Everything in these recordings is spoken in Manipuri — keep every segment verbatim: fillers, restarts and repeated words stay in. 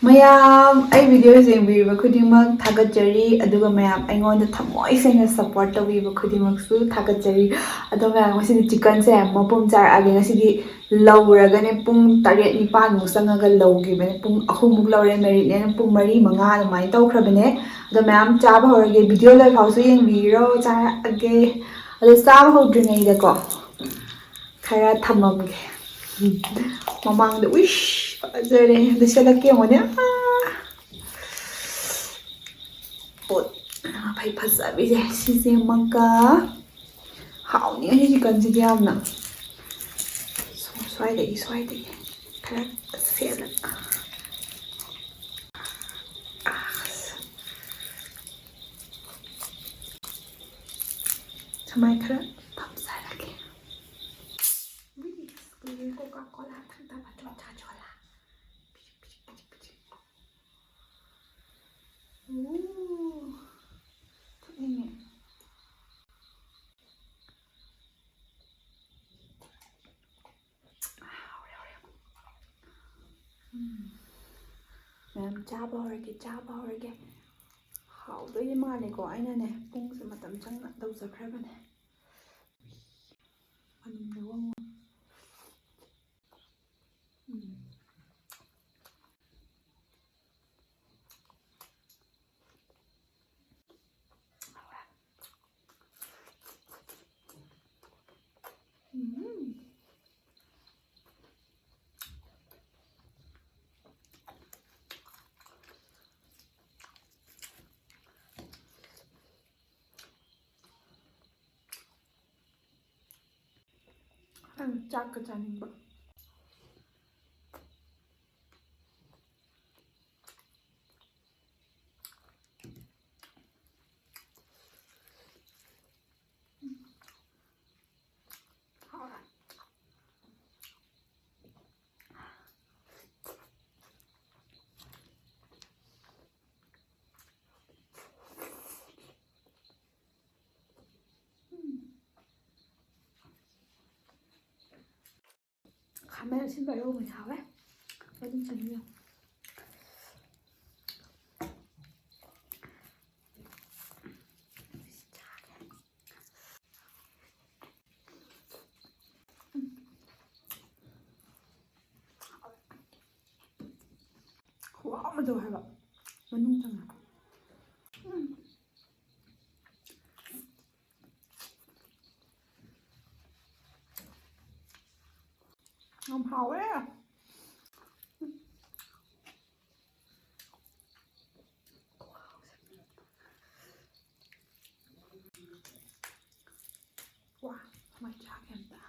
ꯃꯌꯥꯝ, ꯑꯩ videos ꯌꯦꯡꯕꯤꯔꯤꯕ ꯈꯨꯗꯤꯡꯃꯛ ꯊꯥꯒꯠꯆꯔꯤ, ꯑꯗꯨꯒ ꯃꯌꯥꯝ ꯑꯩꯉꯣꯟꯗ ꯊꯃꯣꯏ ꯁꯦꯡꯅ support ꯇꯧꯕꯤꯕ ꯈꯨꯗꯤꯡꯃꯛꯁꯨ ꯊꯥꯒꯠꯆꯔꯤ꯫ ꯑꯗꯣ ꯃꯌꯥꯝ, ꯉꯁꯤꯗꯤ chickenꯁꯦ ꯃꯄꯨꯝ ꯆꯥꯔꯛꯑꯒꯦ꯫ ꯉꯁꯤꯗꯤ ꯂꯧꯔꯒꯅꯦ, ꯄꯨꯡ ꯇꯔꯦꯠ ꯅꯤꯄꯥꯟꯃꯨꯛ ꯆꯪꯉꯒ ꯂꯧꯈꯤꯕꯅꯦ꯫ ꯄꯨꯡ ꯑꯍꯨꯝꯃꯨꯛ ꯂꯧꯔꯦ, marinate ꯄꯨꯡ ꯃꯔꯤ ꯃꯉꯥ ꯑꯗꯨꯃꯥꯏꯅ ꯇꯧꯈ꯭ꯔꯕꯅꯦ꯫ ꯑꯗꯣ ꯃꯌꯥꯝ, ꯆꯥꯕ ꯍꯧꯔꯒꯦ, video ꯂꯣꯏꯐꯥꯎꯁꯨ ꯌꯦꯡꯕꯤꯔꯣ꯫ ꯆꯥꯔꯛꯑꯒꯦ꯫ ꯑꯗꯣ ꯆꯥꯕ ꯍꯧꯗ꯭ꯔꯤꯉꯩꯗꯀꯣ, ꯈꯔ ꯊꯝꯃꯝꯒꯦ꯫ ꯃꯃꯥꯡꯗ, ꯎꯏꯁ, ꯐꯖꯔꯦ꯫ ꯑꯗꯨ ꯁꯦꯠꯂꯛꯀꯦ ꯌꯦꯡꯉꯣꯅꯦ꯫ ꯑꯥ! ꯄꯣꯠ ꯐꯩ ꯐꯖꯕꯤꯁꯦ꯫ ꯁꯤꯁꯦ ꯑꯃꯒ꯫ ꯍꯥꯎꯅꯤ ꯑꯩ chickenꯁꯤꯗꯤ ꯌꯥꯝꯅ꯫ ꯁ꯭ꯋꯥꯏꯗꯒꯤ, ꯁ꯭ꯋꯥꯏꯗꯒꯤ ꯈꯔ ꯁꯦꯠꯂꯒ꯫ ꯑꯁ꯫ ꯁꯨꯃꯥꯏ ꯈꯔ ꯐꯝꯖꯔꯒꯦ꯫ ꯎꯏ, ꯀꯨꯏꯔꯦ Coca Cola ꯊꯛꯇꯕ, ꯆꯣꯠ ꯆꯥ ꯆꯣꯠꯂ꯫ ꯄꯤꯔꯤꯛ, ꯄꯤꯔꯤꯛ, ꯄꯤꯔꯤꯛ, ꯄꯤꯔꯤꯛ꯫ ꯎ, ꯊꯛꯅꯤꯡꯉꯦ꯫ ꯍꯥꯎꯔꯦ, ꯍꯥꯎꯔꯦ꯫ ꯎꯝ꯫ ꯃꯌꯥꯝ, ꯆꯥꯕ ꯍꯧꯔꯒꯦ, ꯆꯥꯕ ꯍꯧꯔꯒꯦ꯫ ꯍꯥꯎꯗꯣꯏꯗꯤ ꯃꯥꯜꯂꯦꯀꯣ꯫ ꯑꯩꯅꯅꯦ, ꯄꯨꯡꯁꯦ ꯃꯇꯝ ꯆꯪꯅ ꯇꯧꯖꯈ꯭ꯔꯕꯅꯦ꯫ ꯃꯅꯨꯡꯗ ꯋꯥ ꯎꯝ꯫ ꯎꯝ꯫ ꯆꯥꯛꯀ ꯆꯥꯅꯤꯡꯕ꯫ ꯈꯥꯃꯦꯟ ꯑꯁꯤꯟꯕ ꯑꯔꯧꯕ ꯌꯥꯎꯋꯦ꯫ ꯑꯗꯨꯝ ꯆꯥꯅꯤꯡꯉꯦ꯫ ꯇꯧꯋꯦ ꯍꯥꯏꯕ, ꯃꯅꯨꯡ ꯆꯪꯅ꯫ ꯎꯝ꯫ ꯌꯥꯝ ꯍꯥꯎꯋꯦ꯫ ꯋꯥ, ꯃꯩ ꯆꯥꯛ ꯌꯥꯝ ꯇꯥ꯫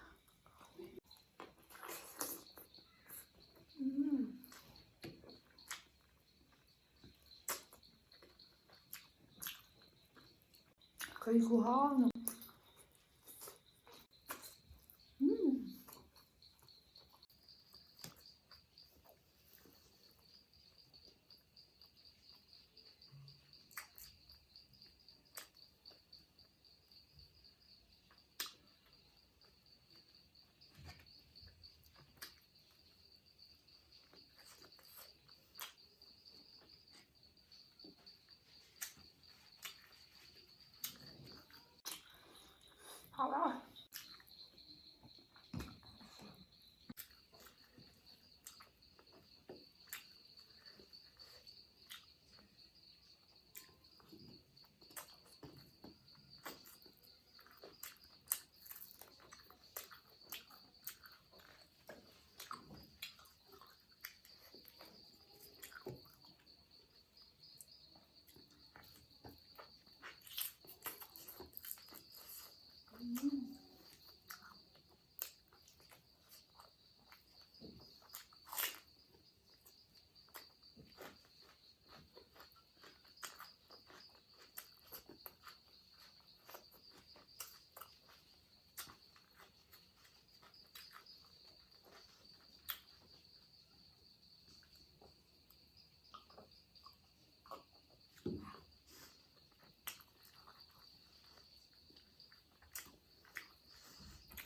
ꯎꯝ꯫ ꯀꯩ ꯈꯨꯍꯥꯎꯅꯣ꯫ ꯎꯝ꯫ ꯍꯥꯎꯔꯦ꯫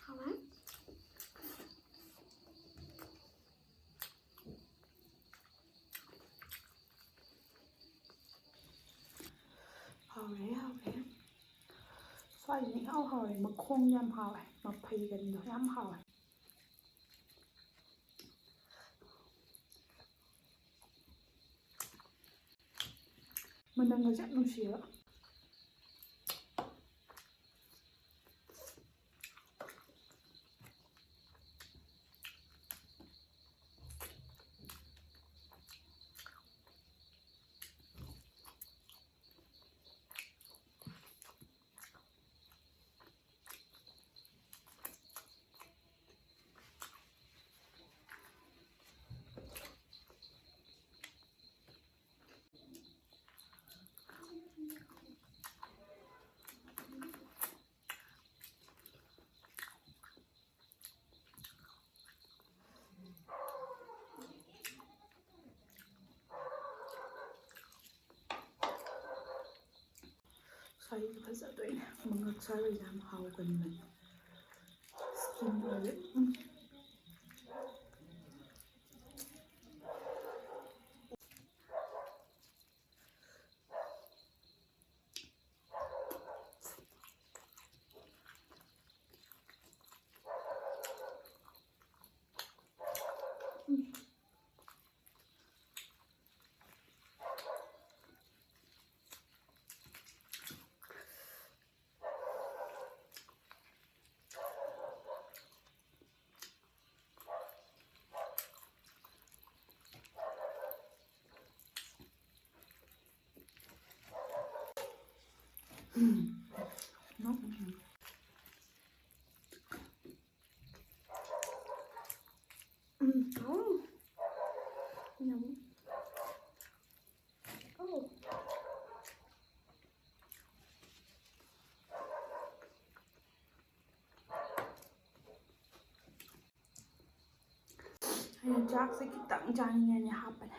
ꯍꯥꯎꯋꯦ꯫ ꯍꯥꯎꯔꯦ, ꯍꯥꯎꯔꯦ꯫ ꯁ꯭ꯋꯥꯏꯁꯤꯅ ꯏꯍꯥꯎ ꯍꯥꯎꯔꯦ꯫ ꯃꯈꯣꯡ ꯌꯥꯝ ꯍꯥꯎꯋꯦ꯫ ꯃꯐꯩꯒꯟꯗꯣ ꯌꯥꯝ ꯍꯥꯎꯋꯦ꯫ ꯃꯅꯝꯒꯁꯦ ꯌꯥꯝ ꯅꯨꯡꯁꯤꯌꯦꯕ꯫ ꯁꯥꯔꯤꯁꯦ ꯐꯖꯗꯣꯏꯅꯦ꯫ ꯃꯉꯛ ꯁꯥꯔꯤꯁꯦ ꯌꯥꯝ ꯍꯥꯎꯒꯟꯕꯅꯦ꯫ Skin ꯑꯣꯏꯔꯦ꯫ ꯎꯝ꯫ ꯎꯝ, ꯍꯥꯎ꯫ ꯌꯥꯝ꯫ ꯑꯧ꯫ ꯑꯩꯅ ꯆꯥꯛꯁꯦ ꯈꯤꯇꯪ ꯆꯥꯅꯤꯡꯉꯦꯅ ꯍꯥꯞꯄꯅꯦ꯫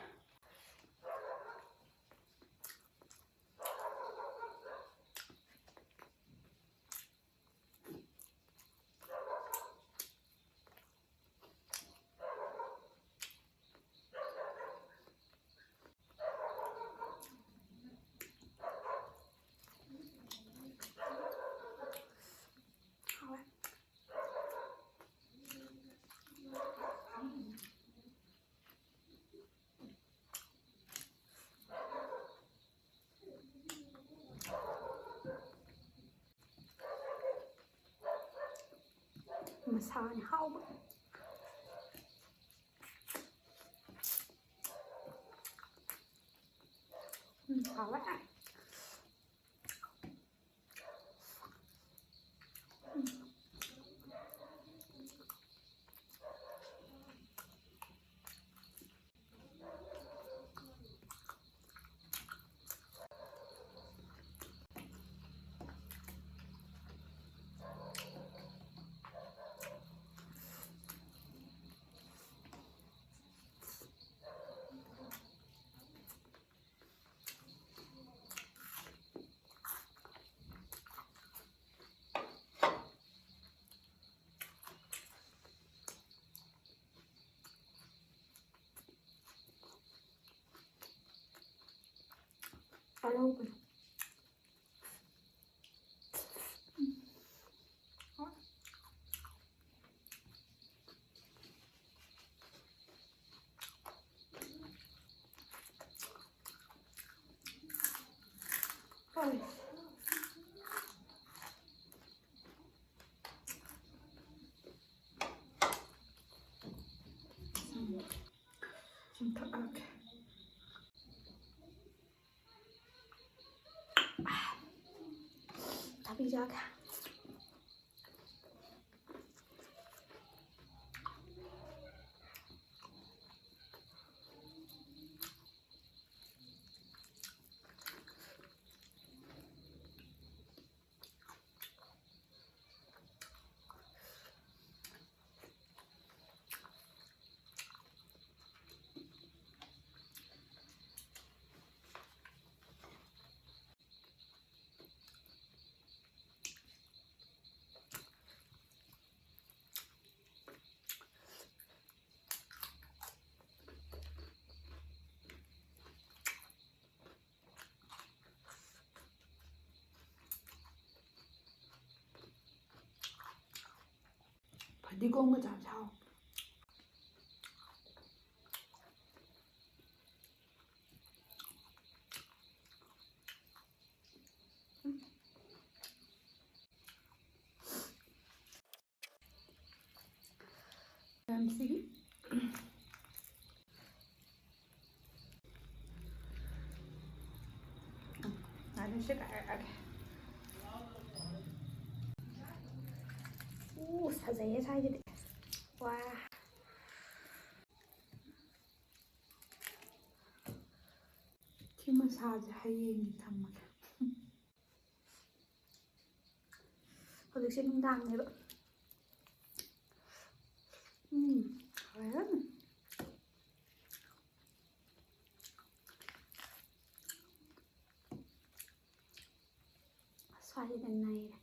ꯍꯥꯎꯋꯦ꯫ ꯃꯁꯥꯅꯤ ꯍꯥꯎꯕ꯫ ꯎꯝ, ꯍꯥꯎꯋꯦ꯫ ꯑꯔꯧꯕꯅꯤ꯫ ꯁꯨꯝ ꯊꯛꯑꯒꯦ꯫ ꯊꯕꯤ ꯆꯥꯒꯦ꯫ ꯐꯗꯤꯒꯣꯝꯒ ꯆꯥꯕꯁꯦ ꯍꯥꯎꯋꯦ꯫ ꯅꯨꯡꯁꯤꯠ ꯄꯥꯏꯔꯛꯑꯒꯦ꯫ ꯎ, ꯐꯖꯩꯌꯦ ꯁ꯭ꯋꯥꯏꯁꯤꯗꯤ꯫ ꯋꯥ꯫ ꯁꯤ ꯃꯁꯥꯁꯦ ꯍꯌꯦꯡꯒꯤ ꯊꯝꯃꯒꯦ꯫ ꯍꯧꯖꯤꯛꯁꯦ ꯅꯨꯡꯗꯥꯡꯅꯦꯕ꯫ ꯎꯝ, ꯍꯣꯔꯦꯟ꯫ ꯁ꯭ꯋꯥꯏꯁꯤꯗ ꯅꯩꯔꯦ꯫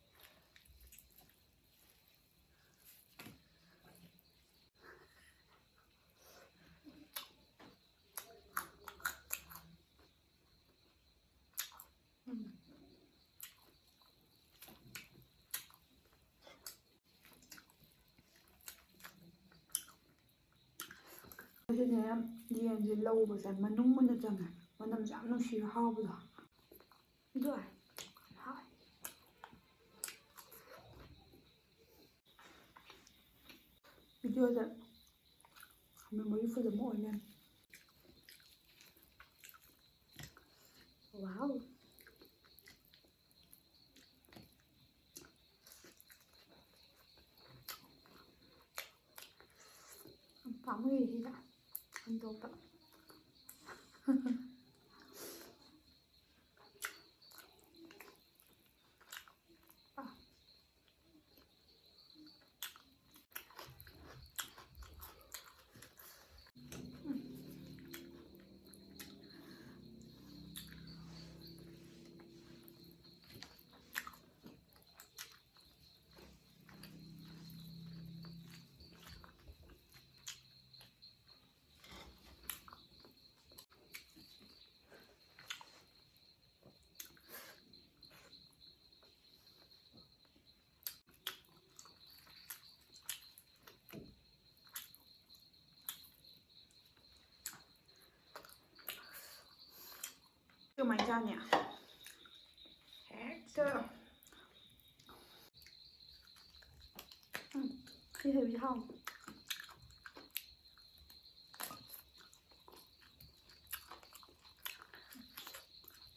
ꯎꯝ꯫ ꯑꯩꯁꯨꯅꯦ, ꯌꯦꯟꯁꯦ ꯂꯧꯕꯁꯦ ꯃꯅꯨꯡ ꯃꯨꯟꯅ ꯆꯪꯉꯦ꯫ ꯃꯅꯝꯁꯨ ꯌꯥꯝ ꯅꯨꯡꯁꯤꯔ ꯍꯥꯎꯕꯗꯣ꯫ ꯑꯗꯨ ꯍꯥꯎꯋꯦ꯫ ꯚꯤꯗꯤꯑꯣꯗ memory full ꯑꯃ ꯑꯣꯏ ꯂꯩꯔꯝꯃꯦ꯫ ꯋꯥꯎ꯫ ꯄꯥꯝꯃꯨꯏ ꯁꯤꯗ ꯍꯨꯟꯗꯣꯛꯄ꯫ ꯀꯃꯥꯏꯅ ꯆꯥꯅꯤ? ꯍꯦꯛꯇ꯫ ꯎꯝ, ꯁꯤ ꯍꯩꯕꯤ ꯍꯥꯎ꯫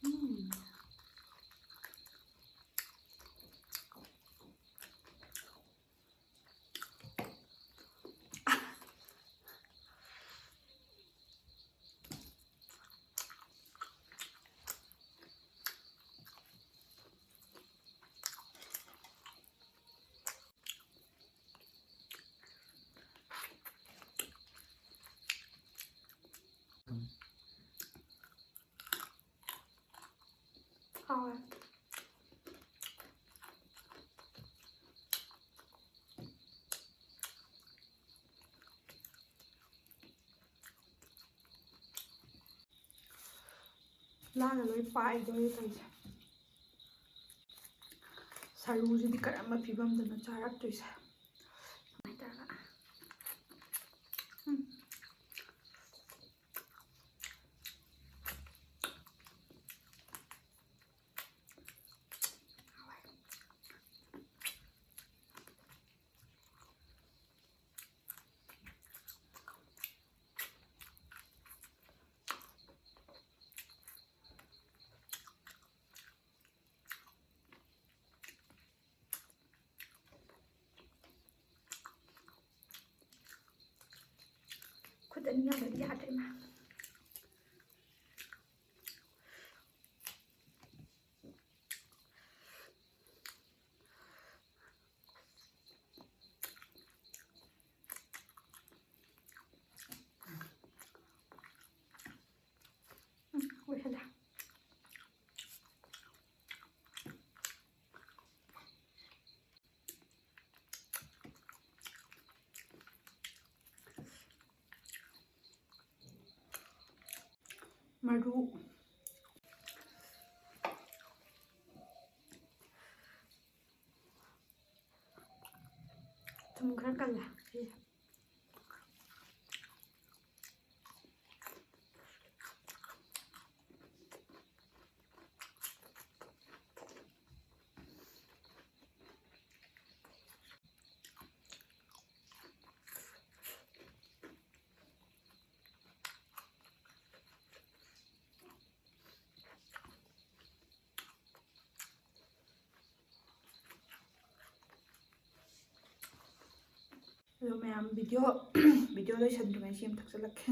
ꯎꯝ꯫ ꯍꯥꯎꯋꯦ꯫ ꯂꯥꯅ ꯂꯣꯏ ꯄꯥꯏꯗꯣꯔꯦ ꯇꯧꯔꯤꯁꯦ꯫ ꯁꯔꯨꯁꯤꯗꯤ ꯀꯔꯝꯕ ꯐꯤꯕꯝꯗꯅꯣ ꯆꯥꯔꯛꯇꯣꯏꯁꯦ꯫ ꯁꯨꯃꯥꯏꯅ ꯇꯧꯔꯒ꯫ ꯎꯝ꯫ ꯈꯨꯠ ꯑꯅꯤ ꯌꯥꯎꯗ꯭ꯔꯗꯤ ꯌꯥꯗ꯭ꯔꯦ, ꯏꯃꯥ꯫ ꯎꯝ, ꯂꯣꯏꯁꯜꯂꯦ꯫ ꯃꯔꯨ꯫ ꯊꯨꯝ ꯈꯔ ꯀꯜꯂꯦ꯫ ꯑꯗꯣ ꯃꯌꯥꯝ, video, video ꯂꯣꯏꯁꯟꯗ꯭ꯔꯤꯉꯩ ꯁꯤ ꯑꯃ ꯊꯛꯆꯜꯂꯛꯀꯦ꯫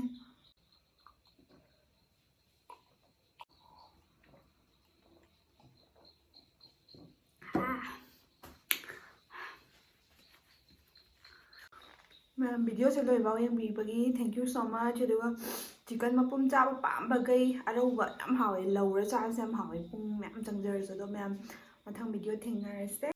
ꯃꯌꯥꯝ, videoꯁꯦ ꯂꯣꯏꯐꯥꯎ ꯌꯦꯡꯕꯤꯕꯒꯤ thank you so much꯫ ꯑꯗꯨꯒ ꯆꯤꯀꯟ ꯃꯄꯨꯝ ꯆꯥꯕ ꯄꯥꯝꯕꯈꯩ ꯑꯔꯧꯕ ꯌꯥꯝ ꯍꯥꯎꯋꯦ, ꯂꯧꯔ ꯆꯥꯕꯁꯦ ꯌꯥꯝ ꯍꯥꯎꯋꯦ, ꯄꯨꯡ ꯃꯌꯥꯝ ꯆꯪꯖꯔꯁꯨ꯫ ꯑꯗꯣ ꯃꯌꯥꯝ, ꯃꯊꯪ ꯚꯤꯗꯤꯑꯣ ꯊꯦꯡꯅꯔꯁꯦ꯫